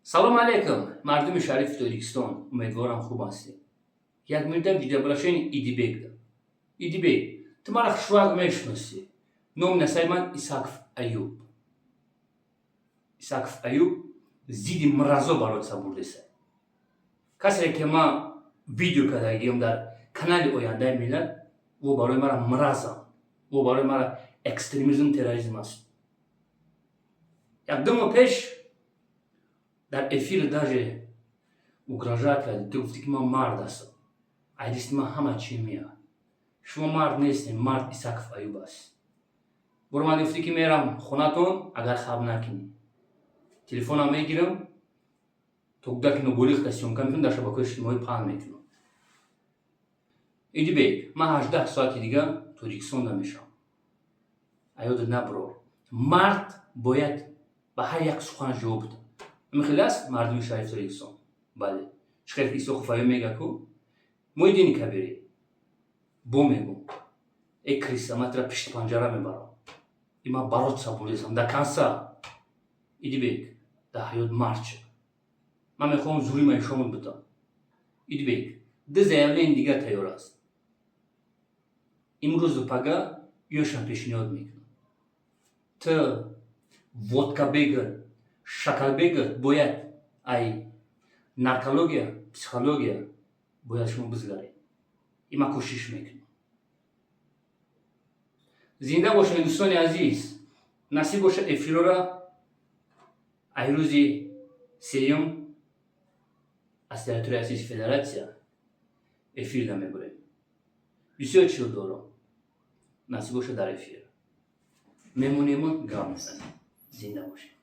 Салом алейкум, мардуми шарифи Тоҷикистон. Умедворам, хуб ҳастед. Як минута видеообращение Идибекда. Идибек, ту мара хушвақт мешиносӣ. Номи насаби ман Исаков Аюб. Исаков Аюб зидди мразо бороться бурдеса. Касе ки ман видео кардагиам дар канали «Ояндаи миллат», ӯ барои мара мразам, ӯ барои мара экстремизм, терроризм аст. Як 2 моҳ пеш дар эфир даже угрожать кардӣ. Ту гуфтӣ, ки ман мард ҳастам, ай дасти ман ҳама чӣ меяд. Шумо мард нестем, мард Исаков Аюб аст. Буромадӣ, гуфтӣ, ки мерам хонатон, агар хаб накунӣ, телефонам мегирам, то кӯдаки ноболиғта съёмка мекунам, дар шабакаҳои иҷтимоӣ паҳн мекунам. Идибек, ман 18 соати дига Тоҷикистонда мешавам. Аёдат набурор, мард бояд ба ҳар як суханаш ҷавоб бидад. Ҳамин аст, мардуми шарифи Тоҷикистон. Бале, чӣ хел ки Исоқов Аюб мега ку Муҳиддини Кабирӣ бо мегум: «Э крыса, ман тура пишти панҷара мебарам». И ман бороться бурдесам до конца. Идибек, дар ҳаёт мард шав. Ман мехоҳам зурима нишонат бидам. Идибек, ду заявление дигар тайёр аст, имрӯзу пага ёшам пешниҳод мекунам. Ту водкабегр, шакарбегр, бояд ай наркология, психология бояд шумо бизгаред. И ман кӯшиш мекунам. Зинда бошед, дӯстони азиз. Насиб бошад, эфирора ай рӯзи сеюм аз территорияи Российской Федерация эфирда мебурем. Бисёр чизо дорам. Насиб бошад, дар эфир мемонему, гап мезанем. Зинда бошед.